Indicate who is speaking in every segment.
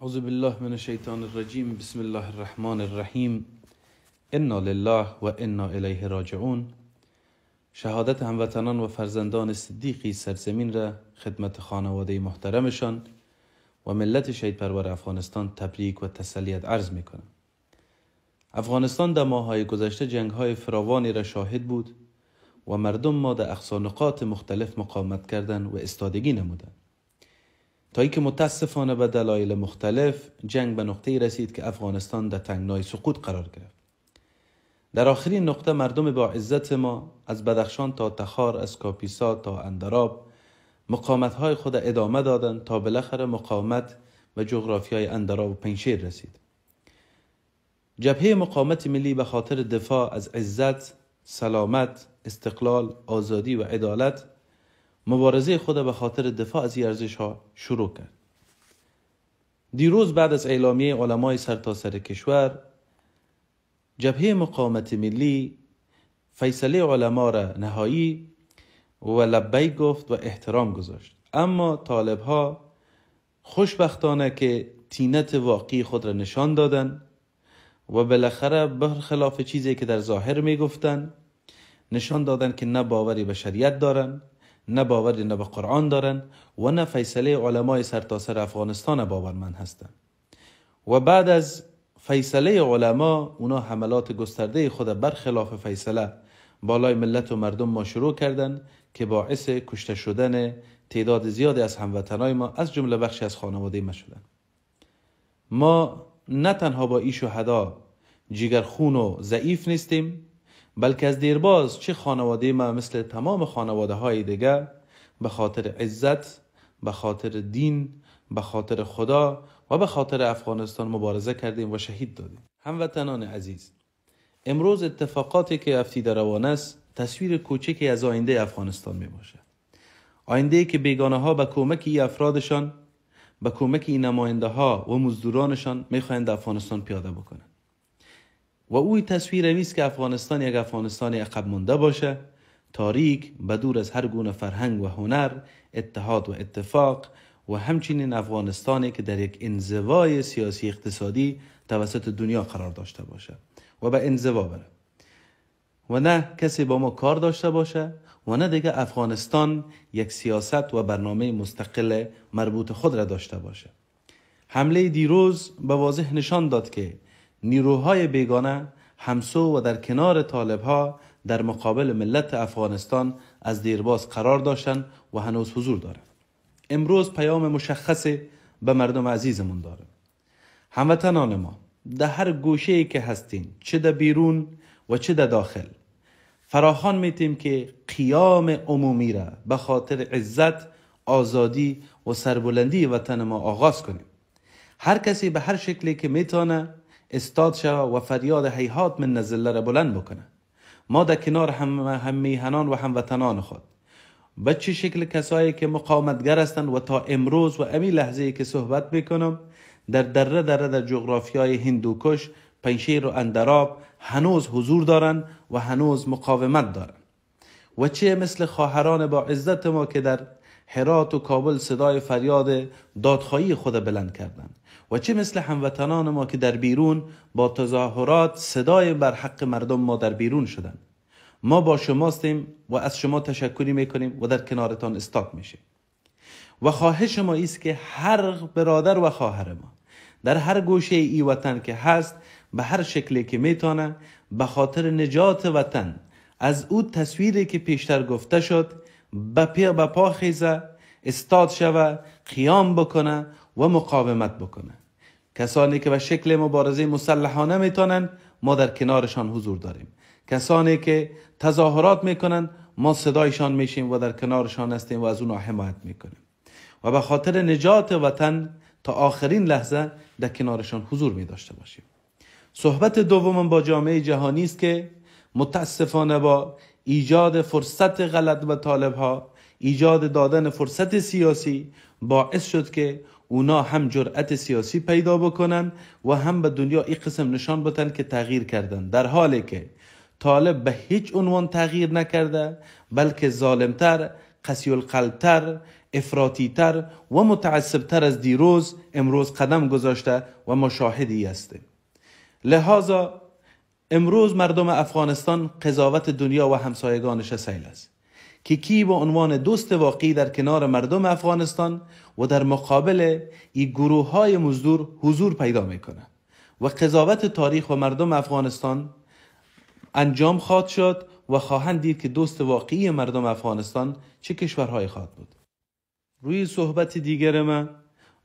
Speaker 1: اعوذ بالله من الشیطان الرجیم. بسم الله الرحمن الرحیم. انا لله و انا الیه راجعون. شهادت هموطنان و فرزندان صدیقی سرزمین را خدمت خانواده محترمشان و ملت شهید پرور افغانستان تبریک و تسلیت عرض میکنم. افغانستان در ماه‌های گذشته جنگ‌های فراوانی را شاهد بود و مردم ما در اقصا نقاط مختلف مقاومت کردند و استادگی نمودند، تا اینکه متاسفانه به دلایل مختلف جنگ به نقطه‌ای رسید که افغانستان در تنگنای سقوط قرار گرفت. در آخرین نقطه مردم با عزت ما از بدخشان تا تخار، از کاپیسا تا اندراب مقاومت‌های خود ادامه دادند تا بالاخره مقاومت به جغرافیای اندراب و پنجشیر رسید. جبهه مقاومت ملی به خاطر دفاع از عزت، سلامت، استقلال، آزادی و عدالت مبارزه خود به خاطر دفاع از این ارزش‌ها شروع کرد. دیروز بعد از اعلامیه علمای سرتاسر کشور، جبهه مقاومت ملی فیصله علما را نهایی و لبیک گفت و احترام گذاشت. اما طالب ها خوشبختانه که طینت واقعی خود را نشان دادن و بالاخره برخلاف چیزی که در ظاهر می گفتن نشان دادن که نه باوری به شریعت دارن، نه باوری نه به قرآن دارن و نه فیصله علمای سرتاسر افغانستان باورمند هستند. و بعد از فیصله علما اونا حملات گسترده خود برخلاف فیصله بالای ملت و مردم ما شروع کردن که باعث کشته شدن تعداد زیادی از هموطنای ما از جمله بخشی از خانواده ما شدن. ما نه تنها با این شهدا جگرخون و ضعیف نیستیم، بلکه از دیرباز چه خانواده ما مثل تمام خانواده های دیگه به خاطر عزت، به خاطر دین، به خاطر خدا و به خاطر افغانستان مبارزه کردیم و شهید دادیم. هموطنان عزیز، امروز اتفاقاتی که افتیده روان است تصویر کوچکی از آینده افغانستان می باشد. آینده که بیگانه ها به کمک ای افرادشان، به کمک این نماینده ها و مزدورانشان میخواهند افغانستان پیاده بکنند. و اوی تصویر است که افغانستان یک افغانستان عقب مانده باشه، تاریک، بدور از هر گونه فرهنگ و هنر، اتحاد و اتفاق، و همچنین افغانستانی که در یک انزوای سیاسی اقتصادی توسط دنیا قرار داشته باشه و به انزوا بره و نه کسی با ما کار داشته باشه و نه دیگه افغانستان یک سیاست و برنامه مستقل مربوط خود را داشته باشه. حمله دیروز به واضح نشان داد که نیروهای بیگانه همسو و در کنار طالبها در مقابل ملت افغانستان از دیرباز قرار داشتند و هنوز حضور دارند. امروز پیام مشخص به مردم عزیزمون داره. هموطنان ما در هر گوشه‌ای که هستین، چه در بیرون و چه در داخل، فراخوان میتیم که قیام عمومی را به خاطر عزت، آزادی و سربلندی وطن ما آغاز کنیم. هر کسی به هر شکلی که میتونه استاد شود و فریاد هیهات من نزله را بلند بکنه. ما در کنار هم میهنان و هموطنان خود به چه شکل کسایی که مقاومتگر هستند و تا امروز و امی لحظه که صحبت میکنم در دره دره در جغرافیای هندوکش، پنجشیر و اندراب هنوز حضور دارند و هنوز مقاومت دارند. و چه مثل خواهران با عزت ما که در هرات و کابل صدای فریاد دادخواهی خود بلند کردند و چه مثل هموطنان ما که در بیرون با تظاهرات صدای بر حق مردم ما در بیرون شدند. ما با شماستیم و از شما تشکری میکنیم و در کنارتان استاد میشیم. و خواهش ما ایست که هر برادر و خواهر ما در هر گوشه ای وطن که هست، به هر شکلی که میتونه، به خاطر نجات وطن از او تصویری که پیشتر گفته شد به پا خیزه، استاد شوه، قیام بکنه و مقاومت بکنه. کسانی که به شکل مبارزه مسلحانه میتونن، ما در کنارشان حضور داریم. کسانی که تظاهرات میکنن، ما صدایشان میشیم و در کنارشان هستیم و از اونها حمایت میکنیم و به خاطر نجات وطن تا آخرین لحظه در کنارشان حضور می داشته باشیم. صحبت دومم با جامعه جهانی است که متاسفانه با ایجاد فرصت غلط به طالب ها، ایجاد دادن فرصت سیاسی باعث شد که اونا هم جرأت سیاسی پیدا بکنن و هم به دنیا این قسم نشان بدن که تغییر کردن، در حالی که طالب به هیچ عنوان تغییر نکرده، بلکه ظالمتر، قسی القلبتر، افراطی‌تر و متعصبتر از دیروز امروز قدم گذاشته و ما شاهدی هستیم. لذا امروز مردم افغانستان قضاوت دنیا و همسایگانش سیل است که کی به عنوان دوست واقعی در کنار مردم افغانستان و در مقابل این گروه های مزدور حضور پیدا میکنه و قضاوت تاریخ و مردم افغانستان انجام خواهد شد و خواهند دید که دوست واقعی مردم افغانستان چه کشورهای خواهد بود. روی صحبت دیگر من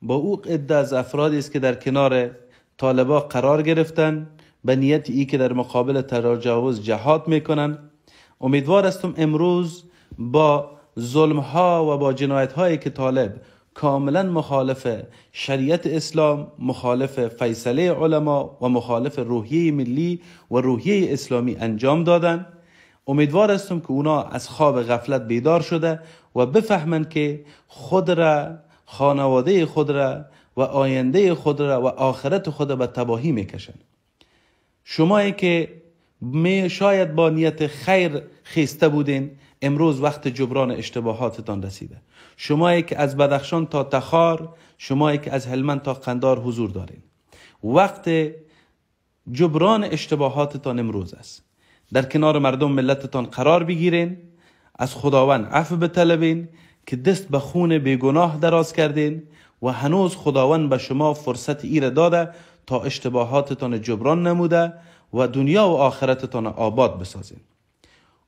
Speaker 1: با او عده از افرادی است که در کنار طالبا قرار گرفتن به نیت ای که در مقابل تجاوز جهاد میکنن. امیدوار هستم امروز با ظلم ها و با جنایت هایی که طالب کاملا مخالف شریعت اسلام، مخالف فیصله علما و مخالف روحیه ملی و روحیه اسلامی انجام دادن، امیدوار هستم که اونا از خواب غفلت بیدار شده و بفهمند که خود را، خانواده خود را و آینده خود را و آخرت خود را به تباهی میکشن. شمایی که شاید با نیت خیر خیسته بودین، امروز وقت جبران اشتباهاتتان رسیده. شمایی که از بدخشان تا تخار، شمایی که از هلمند تا قندار حضور دارین، وقت جبران اشتباهاتتان امروز است. در کنار مردم ملتتان قرار بگیرین، از خداوند عفو بطلبین که دست به خون بیگناه دراز کردین و هنوز خداوند به شما فرصت ایره داده تا اشتباهاتتان جبران نموده و دنیا و آخرتتان آباد بسازین.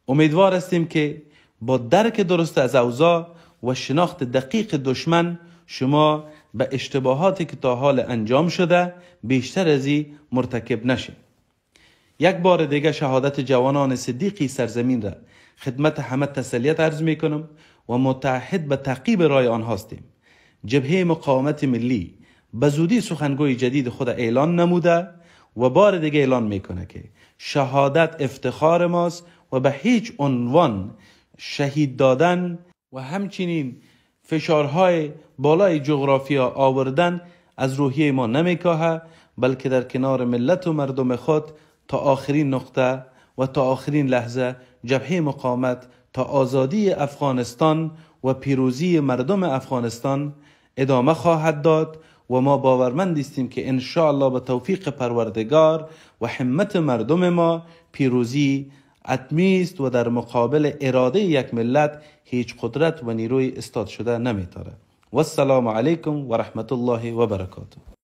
Speaker 1: امیدوار هستیم که با درک درست از اوضاع و شناخت دقیق دشمن شما به اشتباهاتی که تا حال انجام شده بیشتر از این مرتکب نشین. یک بار دیگه شهادت جوانان صدیقی سرزمین را خدمت همه تسلیت عرض میکنم و متعهد به تعقیب رای آنها هستیم. جبهه مقاومت ملی به زودی سخنگوی جدید خود اعلان نموده و بار دیگه اعلان میکنه که شهادت افتخار ماست و به هیچ عنوان شهید دادن و همچنین فشارهای بالای جغرافیا آوردن از روحیه ما نمیکاهه، بلکه در کنار ملت و مردم خود تا آخرین نقطه و تا آخرین لحظه جبهه مقاومت تا آزادی افغانستان و پیروزی مردم افغانستان ادامه خواهد داد و ما باورمند هستیم که انشاءالله به توفیق پروردگار و همت مردم ما پیروزی حتمی است و در مقابل اراده یک ملت هیچ قدرت و نیروی استاد شده نمیتاره. والسلام علیکم و رحمت الله و برکاته.